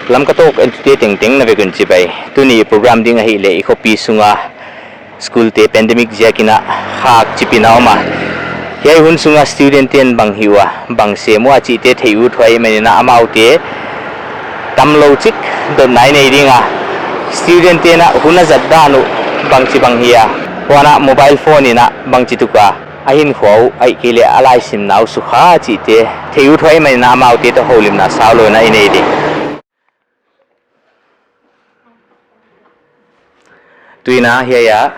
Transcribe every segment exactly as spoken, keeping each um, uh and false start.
Lamka Talk entute tengteng na vek un chibai. Tuni program ding ahihleh i khopi sunga school te pandemic ziakin a khak chipin a om a. Hiai hun sunga student ten bang hih ua, bang sem ua chihte theih uthuai manin a, amaute tamlou chik dotna i nei ding a. Student ten a hun a zat dan uh bangchibang hia, huan a mobile phone in a bangchituk a a hinkhua uh ahihkeileh a laisimna uh sukha chihte theih uthuai manin a, amaute toh houlimna saulou in a i nei ding. Tuin a hiai a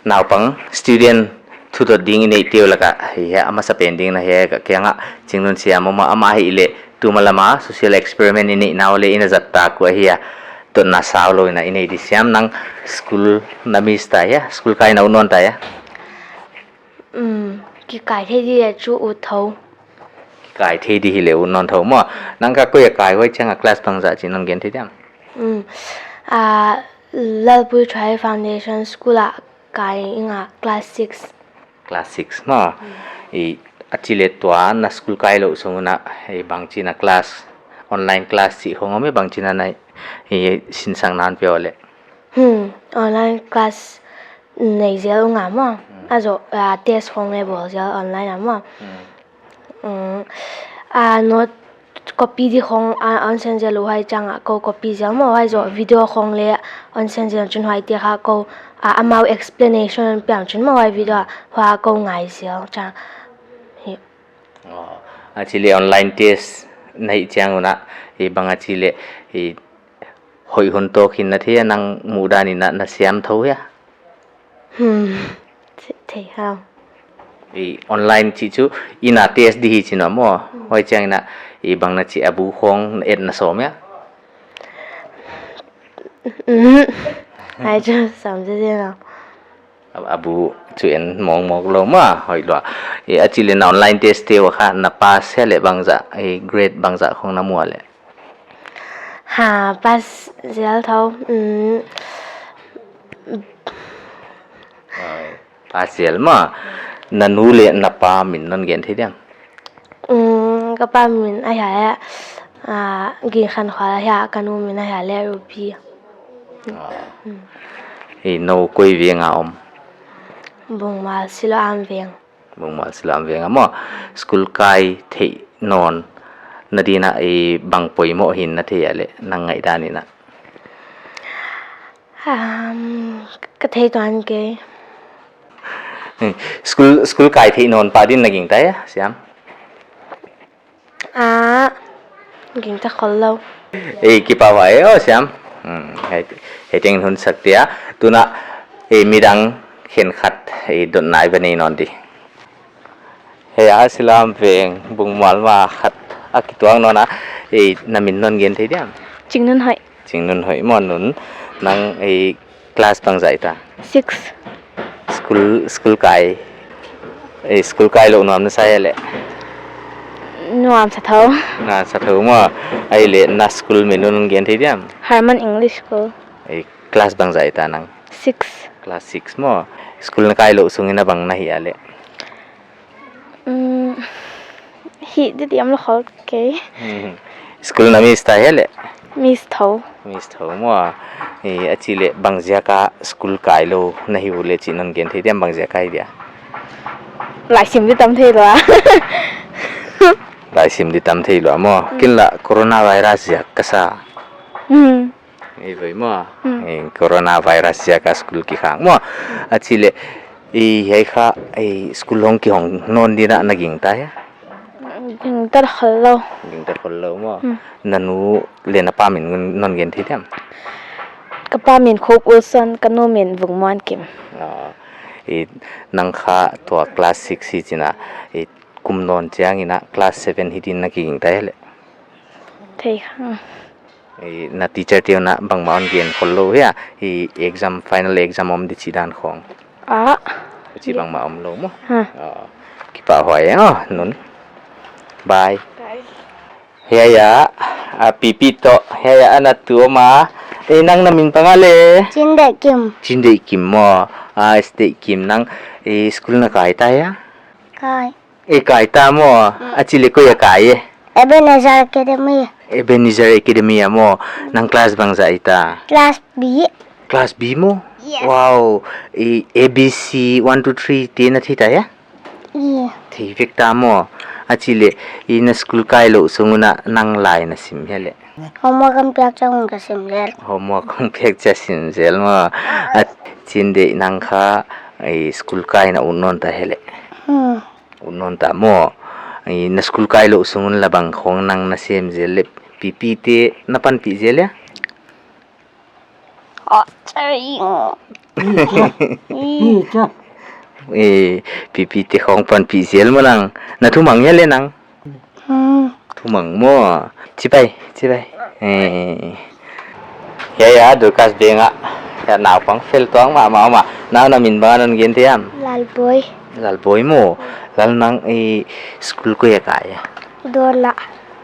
naupang student thudot ding i neihte uh laka hiai a masapen ding na hiai ka kianga Chingnun Siam om a, amah ahihleh tuma lama social experiment i neihna uh leh i na zat tak uh ahi a, dotna saulou in a i nei di. Siam, nang school na miss ta hia, school kai na ut nawn ta hia? Um, kikai thei di leh chu ut thou. Kikai thei di hileh ut nawn thou maw. Nang kha koi a kai, huai chiang a class bangzah chih non gen thei diam? Um, ah, Lalpui Thrai Foundation School a kai ing a, class six. Class six maw. I, a chih leh tua na school kailou sung un a, i bangchi na class, online class chih khong om e, bangchi na na, i, sinsak nan pe uh leh? Hmm, online class nei zel ung a maw. Hmm. A zoh, ah, test khong leh bawl zel online a maw. Hmm. Um, ah, note copy di khong, ah, on send zel uh, huai chiang a kou copy zel maw, huai zoh, hmm, video khong leh on send zel chun huaite kha kou, ah, amau explanation piang chun maw, huai video, hmm, huai kou ngai zel chiang. Hi. Oh, a chih leh online test na hih chiang un a, i bang a chih leh, i hoih hun tawk in na thei a, nang muhdan in a na siam thou hia? Hmm, thei, thei hau. I online chih chu i na test di hi chih na maw. Hmm. Huai chiang in a i bang na chih a bu khong na et na sawm hia? Hmm. Ai chu sawm zel zel na. A, a bu chu en mawngmawng lou maw, hoih lua. I a chih leh na online test te uh kha na pass hia leh bangzah, i grade bangzah khong na mu a leh? Ha, pass zel thou. Um, ah, pass zel maw. Na nu leh na pa min non gen thei diam? Um, ka pa min ahia, ah, Ginkhankhual ahia, ka nu min ahia leh Ruby. Ah. Hmm. I nou koi veng a om? Bungmual Siloam veng. Bungmual Siloam veng a maw. School kai theih nawn na di'n a, i bang poimoh hi'n na thei a leh, nang ngaihdan in a? Um, ka thei tuan kei. School, school kai theih nawn pah di'n na gingta hia, Siam? Ah, gingta khollou. Eh, kipahhuai e, aw Siam. Hmm, hiai, hiai teng hun sak tia. Tun a, eh, midang khenkhat, eh, dotna i va nei nawn di. Hiai a Siloam veng Bungmual ma khat a kituak nawn a, eh, na min non gen thei diam? Chingnunhoih. Chingnunhoih maw Nun, nang, eh, class bangzah i ta? Six. School, school kai, eh, school kailou nuam na sa hia leh? Nuam sa thou. Nuam sa thou maw. Ahihleh na school min non gen thei diam? Harmon English School. Eh, class bangzah i ta nang? Six. Class six maw. School na kailou sung in a bang na hih a leh? Um, hih di diam lou khol kei. Hmm. School na miss ta hia leh? Miss thou. Miss thou maw. Eh, a chih leh bang ziak a school kailou na hi uleh chih non gen thei diam, bang ziak a hi dia? Laisim di tam thei lua. Laisim di tam thei lua maw. Hmm. Ken lah coronavirus ziak ka sa. Hmm. I voi maw. Hmm. Eh, coronavirus ziak a school kikhang maw. A chih leh, eh, hiai kha, eh, school hong kihong nawn di'n a na gingta hia? Gingta khollou. Gingta khollou maw. Hmm. Na nu leh na pa min non gen thei diam? Ka pa min Khupulson, ka nu min Vungmuankim. Ah, eh, nang kha tua class six hi chi'n a, eh, kum nawn chiang in a class seven hi di'n na kigingta hia leh? Thei kha. Eh, na teacher te'n a bangmah hon gen khollou hia, eh, exam, final exam om di chih dan khong? Ah. Huchi bangmah omlou maw. Ha. Ah, kipahhuai e, aw Nun. Bye. Bye. Hiai a, a pipi toh, hiai a na tu om a. Eh, nang na min bang a leh? Chindeihkim. Chindeihkim maw. Ah, Chindeihkim nang, eh, school na kai ta hia? Kai. Eh, kai ta maw. Hmm. A chih leh koi a kai e? Ebenezer Academy. Ebenezer Academy ah maw. Nang class bangzah i ta? Class B. Class B maw? Yes. Wow. I A B C one two three te na thei ta hia? Thei vek ta maw. A chih leh, i na school kai louh sung un a nang lai na sim hia leh? Homework hon piak chiang un ka sim lel. Homework hon piak chiang sim zel maw. A chih leh nang kha, i school kai na ut nawn ta hia leh? Hmm. Ut nawn ta maw. I na school kai louh sung un la bang khawng nang na sem zel leh? Pipi te na panpih zel hia? Aw, sorry. Eh, pipi te khawng panpih zel maw nang. Na thumang hia leh nang? Hmm. Thumang maw. Chibai, chibai. Eh. Hia, hia, Dorcas Beng ah. Hia, naupang fel tuak mahmah, mahmah. Nau na min bang hon gen thei hiam? Lalboi. Lalboi maw. Lal, nang i school koi a kai a? Dawn ah.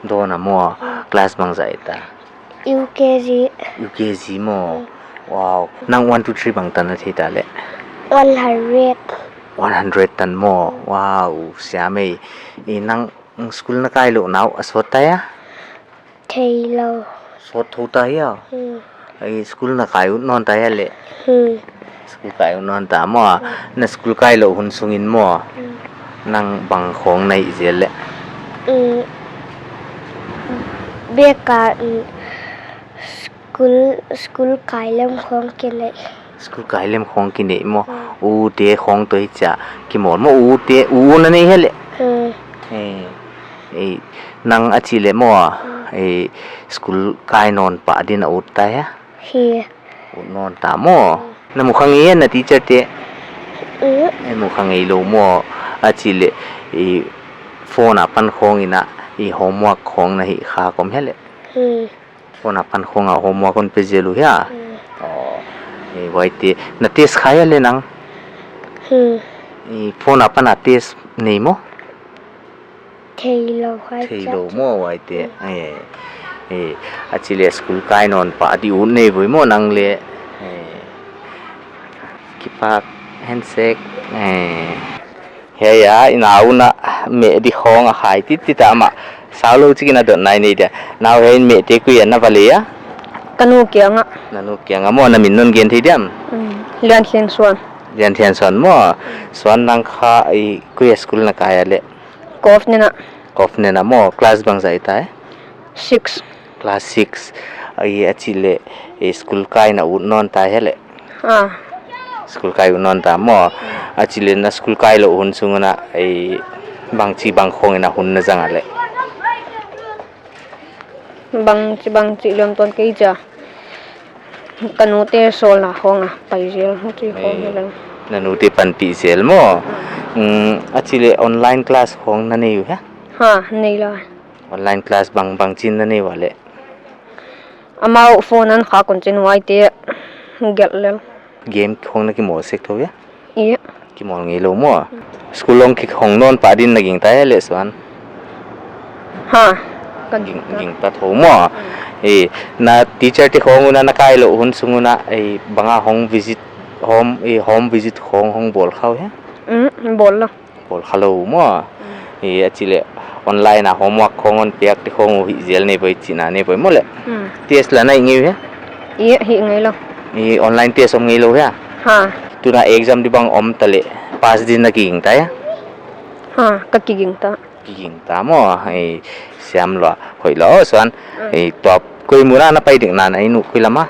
Dawn ah maw. Class bangzah i ta? U K G. U K G maw. Wow. Nang one two three bang tan na thei ta leh? One hundred. One hundred tan maw. Wow, siam ei. I nang school na kai louh nau a sawt ta hia? Theilou. Sawt thou ta hia? Hmm. I school na kai ut nawn ta hia leh? Hmm. School kai ut nawn ta maw. Hmm. Na school kai louh hun sung in maw. Hmm. Nang bang khawng na hih zel leh? Hmm. Bek a, hmm, school, school kai lem khawng ki nei. School kai lem khawng ki nei maw. Hmm. U te khawng toh hichia ki mawl maw, u te, u na nei hia leh? Hmm. Eh, eh, nang a chih leh maw, hmm, eh, school kai nawn pah din a ut ta hia? Hi. Ut nawn ta maw. Hmm. Na mu kha ngei hia na teacher te? Hmm. Eh, mu kha ngei lou maw. A chih leh, eh, phone apan khawng in a, eh, homework khawng na hih kha kawm hia leh? Hmm. Phone apan khawng a homework hon pe zel uh hia? Hmm. Aw, eh, huaite. Na test kha hia leh nang? Hmm. Eh, phone apan a test nei maw? Theilou huai. Theilou maw huaite. Hmm. Eh, eh, a chih leh school kai nawn pah di ut nei voi maw nang leh. Eh, kipak, handshake. Eh. Hia, hia, i nau un a meh di khawng a khai titi ta maw. Sau lou chik in a dot nai nei dia. Nau, hiai meh te koi a na va lei a? Ka nu kiang ah. Na nu kiang ah maw, na min non gen thei diam? Mm. Lianthiansuan. Lianthiansuan maw. Suan, nang kha i koi a school na kai a leh? Kofnen ah. Kofnen ah maw, class bangzah i ta e? Six. Class six. I a chih leh, i school kai na ut nawn ta hia leh? Ah. School kai ut nawn ta maw. A chih leh na school kai louh hun sung un a, i bangchi bang khawng in a hun na zang a leh? Bangchi bangchi lem tuan kei chia. Ka nu te sawlna khawng a pai zel, huchi khawng. Eh, hi leng. Na nu te panpih zel maw. Mm. Mm, a chih leh online class khawng na nei uh hia? Ha, nei lou. Online class bang bangchin na nei ua leh? Amau phone an khak un chin huaite gelh lel. Game khawng na kimawl sek thou hia? Ia. Kimawl ngei lou maw. School hong kihong nawn pah din na gingta hia leh Suan? Ha. Ka ging, gingta. Gingta thou maw. Mm. Eh, na teacher te khawng un a na kai louh hun sung un a, eh, bang a hong visit, home, eh, home visit khawng hong bawl kha uh hia? Mm, bawl lou. Bawl kha lou maw. Mm. Eh, a chih leh online a homework khawng hon piak te khawng uh hih zel nei voi chihna nei voi maw leh? Mm. Test la na hih ngei uh hia? Ia, hih ngei lou. Eh, online test om ngei lou hia? Ha. Tuna exam di bang om ta leh pass din na kiging ta hia? Ha, ka kiging ta. Kiging ta maw, eh, siam lua, hoih lou, Suan. Mm. Eh, tua koi mun a na pai ding na, na inn uh koi lam a?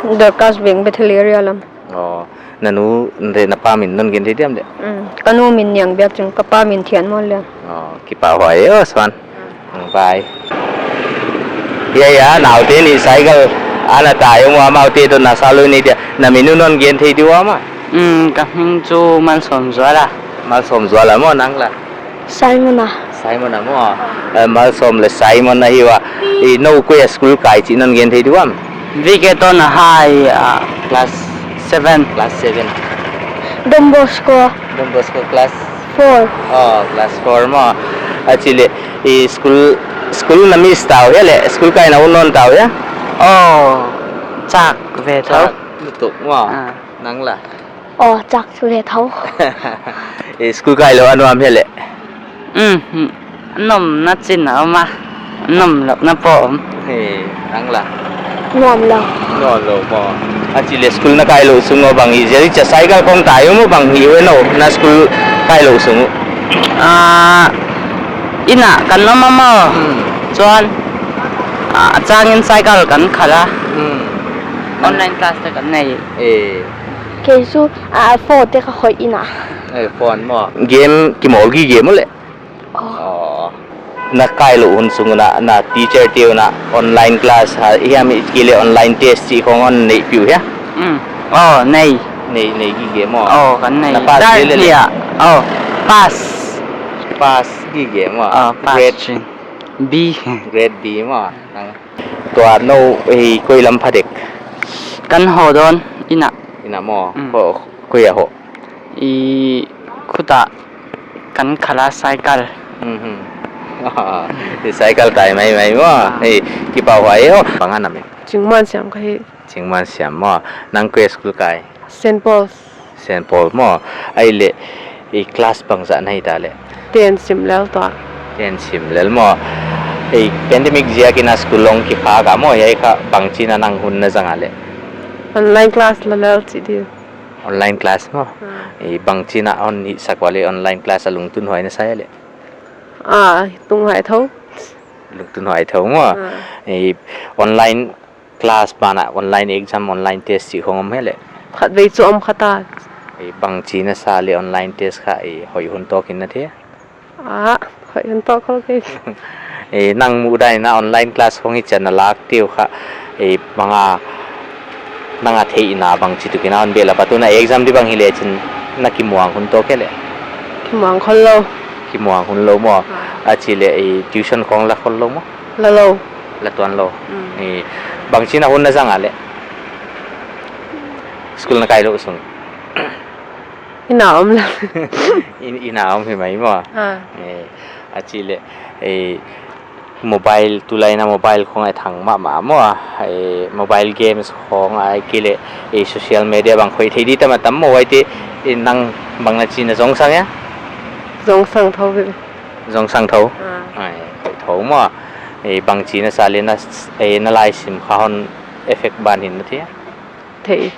Dorcas Veng Bethel area lam. Oh, na nu leh na pa min non gen thei diam leh? Mm, ka nu min Niang Biak Ching, ka pa min Thian Mawl Lian. Oh, kipahhuai e, oh, Suan. Mm. Mm, bye. Ia, ia, naute nih cycle ana tai maw, amaute toh na sa lou ni dia. Na min uh non gen thei di ua maw? Mm, ka min chu Malsawm Zuala. Malsawm Zuala maw, nang la? Simon a. Simon a maw? Eh, Malsawm leh Simon ahi ua. I nou koi a school kai chih non gen thei di uam? V K Tona High, ah, class seven. Class seven. Don Bosco. Don Bosco class? Four. Oh, class four maw. A chih leh, i school, school na miss ta uh hia leh, school kai na ut nawn ta uh hia? Oh, chak ve thou. Chak lutuk maw. Ah. Nang la? Oh, chak chu ve thou. Eh, school kai lou a nuam hia leh? Mm, mm. Nomna chin a om a, nomlouhna pawh om. He, nang la? Nuam lou. Nuam lou maw. A chih leh school na kai louh sung uh bang hi, zia i cha cycle khong tai uh maw bang hi uh e nou, na school kai louh sung uh? Ah, inn ah kan om a maw. Hmm. Chuan, ah, a changin cycle kan khalh a. Hmm. Online class te kan nei. Eh. Kei chu, ah, phone te ka hoih inn ah. Eh, phone maw. Game kimawl gige maw le. Oh. Na kai louh hun sung un na, na teacher te un online class ha, hiam i chih leh online test chih khong hon neihpih uh hia? Mm. Oh, nei. Nei, nei gige maw. Oh, kan nei. Na pass Dar leh leh. Hia. Oh, pass. Pass gige maw. Oh, pass. Grade chin. B. Grade B maw. Nang. Tua nou, eh, koi lam pha dek? Kan haw dawn, inn ah. Inn ah maw. Mm. Ko, koi a haw? I khuta kan khalh a cycle. Mhm. I cycle tai mai mai maw. Ah. Ei, kipahhuai e. Bang a na min? Chingmansiam ka hi. Chingmansiam maw. Nang koi school kai? Saint Paul's. Saint Paul maw. Ahihleh, i class bangzah na hi ta le? Ten sim lel tua. Ten sim lel maw. Ei, pandemic ziakin a school hong kikhak a maw, hiai kha bangchin a nang hun na zang a le? Online class la lel chih di. Online class maw? Ah. I bangchin a hon hihsak ua le online class a lungtunhuai na sa a le? Ah, tunhuai tho. Lungtunhuai tho maw? Ah. I online class banah online exam, online test chih khong om hia le? Khatvei chu om kha ta. I bangchin a sa le online test kha i hoih hun tawk in na thei? Ah, hoih hun tawk khol kei. Eh, nang muh dan in a online class khong i chan a lak teu kha, eh, bang a nang a theihna bangchi tukin a hon bel a, patuna exam di bang hi le chin na kimuang hun tawk hia le? Kimuang khol lou. Kimuang hun lou maw. Ah. A chih leh, eh, tuition khong la khol lou maw? La lou. La tuan lou. Mm. Eh, bangchin a hun na zang a le? School na kai louh sung. Inn ah om la. Inn, inn ah om hi mai maw. Ah. Eh, a chih leh, eh, mobile, tulai in a mobile khong a thang mahmah maw. Eh, mobile games khong ahihkeileh, eh, social media bang khoih theih di tam a tam maw, huaite, eh, nang bang na chi na zong sang hia? Zong sang tho ve. Zong sang tho? Ah. Ai, khoih tho maw. Eh, bangchin a sa le na, eh, na laisim kha hon effect ban hi'n na thei hia? Thei.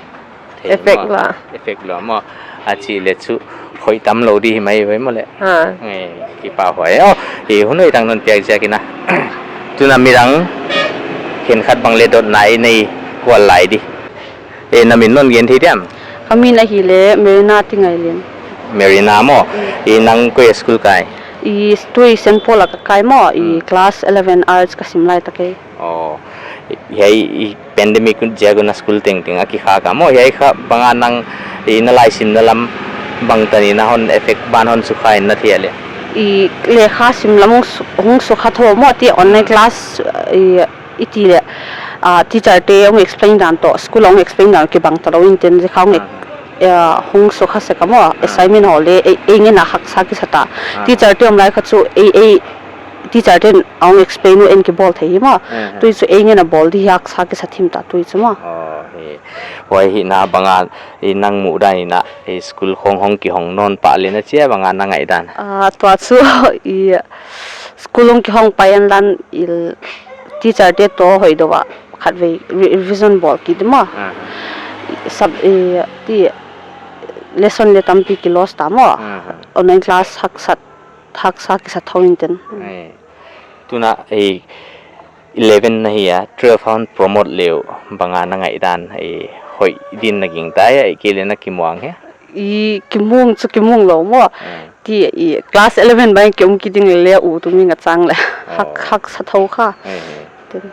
Thei maw. Effect la. Effect la maw. A chih leh chu khoih tam lou di hi mai ve maw le. Ah. Eh, kipahhuai. Oh, eh, hun hoih tak non piak ziakin a. Tuna midang khenkhat bang le dotna i nei kual lai di. Eh, na min non gen thei diam? Ka min ahihleh Merina Tingailin. Merina maw. Mm. I nang koi school kai? I tui Saint Paul a ka kai maw, i Mm. class eleven arts ka sim lai ta kei. Oh, hiai i pandemic ziak un a school tengteng a kikhak a maw, hiai kha bang a nang i na laisimna lam bangtan in a hon effect ban hon sukha in na thei a le? I lekha sim lam hong su-, hong sukha tho maw, ti online Mm. class, i i ti leh, ah, teacher te hong explain dan toh, school hong explain dan kibang ta lou in ten zia kha hong ek-, Ah. eh, hong sukha sek a maw, Ah. assignment haw le, ei, ei ngen a haksa kisa ta. Ah. Teacher te om lai kha chu, ei, ei, teacher te'n hong explain uh en kibawl thei hi maw. Ah. Tui chu ei ngen a bawl di haksa kisa thim ta tui chu maw. Oh, hi. Huai hi na bang a, i nang muh dan in a, i school khong hong kihong nawn pah le na chi a bang a na ngaihdan? Ah, tua chu, i school hong kihong pai en lan i teacher te toh hoih deuh a khatvei re-, revision bawl kit maw. Aha. Sub, eh, ti lesson le tampi ki loss ta maw. Aha. Online class haksa, haksa kisa tho in ten. Ai. Tuna, eh, eleven na hi a, twelve hon promote le uh bang a na ngaihdan, eh, hoih din na gingta hia, ahihkeileh na kimuang hia? I kimuang chu kimuang lou maw. Ah. Ti i class eleven bang ki um kit ding le u tu mi nga chang le. Oh. Hak, haksa tho kha. Eh, eh. Ten.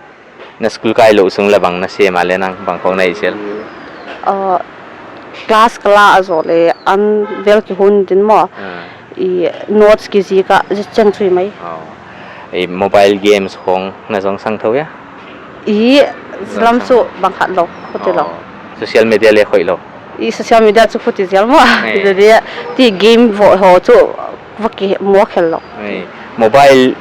Na school kai louh sung la bang na sem a le nang bang khong na i sel? Ah, class ka la a zoh le an vel kihun din maw. Ah. I notes kizik a, zia chiang chu hi mai. Oh. I mobile games khong na zong sang tho hia? I lam chu bang khat lou, khuti lou. Oh. Social media le khoih lou. I social media chu khuti zel maw. Eh. I dia ti game vo ho chu va ki mo khel lou. Eh. Mobile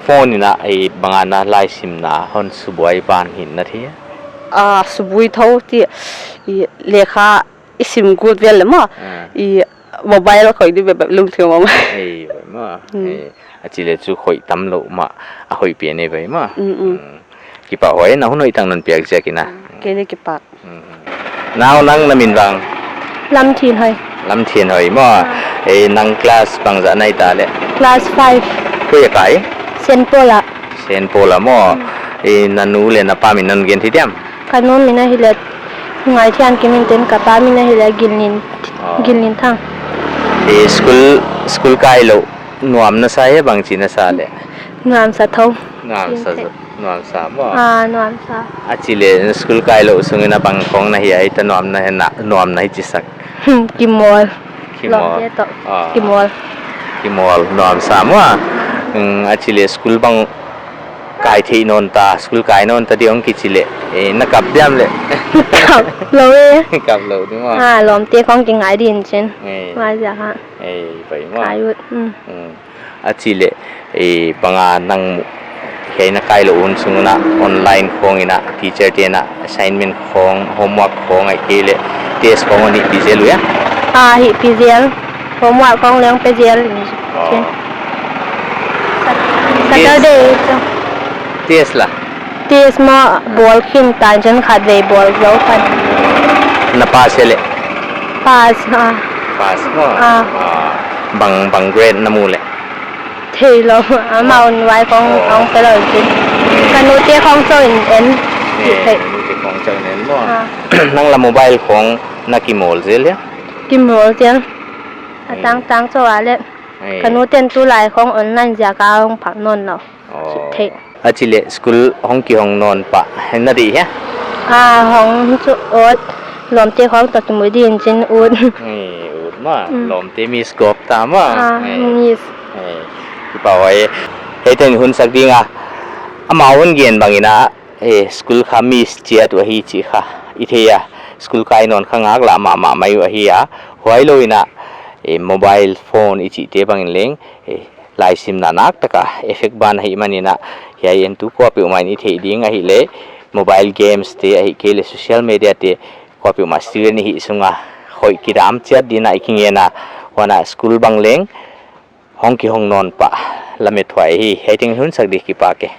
phone in a, eh, bang a na laisimna hon subuai ban hi'n na thei hia? Ah, subui tho ti i lekha i sim kul vel le maw. Ah. I mobile khoih di bep bep lungthim om. Ei, bep maw. Hmm. Ei. A chih leh chu hoih tam lou mah a hoih pen e bai maw. Mm, mm. Mm. Kipahhuai, na hun hoih tak non piak ziak in a. Kei leng kipak. Mm, mm. Nau, nang na min bang? Lamthinhoi. Lamthinhoi maw. Ah. Eh, nang class bangzah na hi ta leh? Class five. Koi a kai? Saint Paul ah. Saint Paul ah maw. Mm. Eh, na nu leh na pa min non gen thei diam? Ka nu min ahih leh Ngaithiankim in, ka pa min ahih leh Gilnin, Ah. Gilninthang. Eh, school, school kai lou nuam na sa hia, bangchi na sa leh? Nuam sa thou. Nuam sa, nuam sa maw. Ah, nuam sa. A chih leh school kai lou sung in a bang khong na hih a, hita nuam na hia, nuam na hi chi sak? Kimawl. Kimawl. Lawmte toh. Ah. Kimawl. Kimawl, nuam sa maw. Mm, a chih leh school bang kai thei non ta, school kai non ta di hong kichi leh, eh, na kap diam leh? Kap lou e. Kap lou di maw. Ah, lawmte khong kingai din chin. Eh. Huai ziak a. Eh, pai maw. Kai ut. Mm. Mm. A chih leh, eh, bang a nang hiai na kai lou hun sung in a online khong in a teacher te'n a assignment khong, homework khong ahihkeileh test khong hon hihpih zel uh hia? Ah, hihpih zel. Homework khong leng pe zel. Oh. Sat-, Saturday chu. Test la? Test maw, bawl khin tan chin khatvei bawl zou khat. Na pass hia leh? Pass, ah. Pass maw? Ah. Ah, bang, bang grade na mu leh? Theilou, amau nuai khong, Oh. khong pe lou chin. Ka nute khong chauh in en. Eh, Theih. Nute khong chauh in en maw? Ah. Nang la mobile khong na kimawl zel hia? Kimawl zel. A Eh. tangtang chauh a leh. Eh. Ka nute'n tulai khong online ziak a hong phak nawn lou. Oh. Theih. A chih leh school hong kihong nawn pah na deih hia? Ah, hong chu ut. Lawmte khong toh kimu din chin ut. Eh, ut maw. Mm. Lawmte miss gawp ta maw. Ah, Eh. miss. Eh, kipahhuai. Hiai tan hun sak ding a. Amau hon gen bang in a, eh, school kha miss chiat uh ahi chih kha i thei a. School kai nawn kha ngaklah mahmah mai uh ahi a. Huailou in a, eh, mobile phone i chihte bang in leng, eh, laisimna naktak a effect ban ahihman in a, hiai en tu kuapeuhmah in i theih ding ahih leh, mobile games te ahihkeileh social media te kuapeuhmah student i hih sung a hoih kidam chiat din a i kingen a, huan a school bang leng hong kihong nawn pah lamethuai hi. Hiai teng hun sak di, kipak e.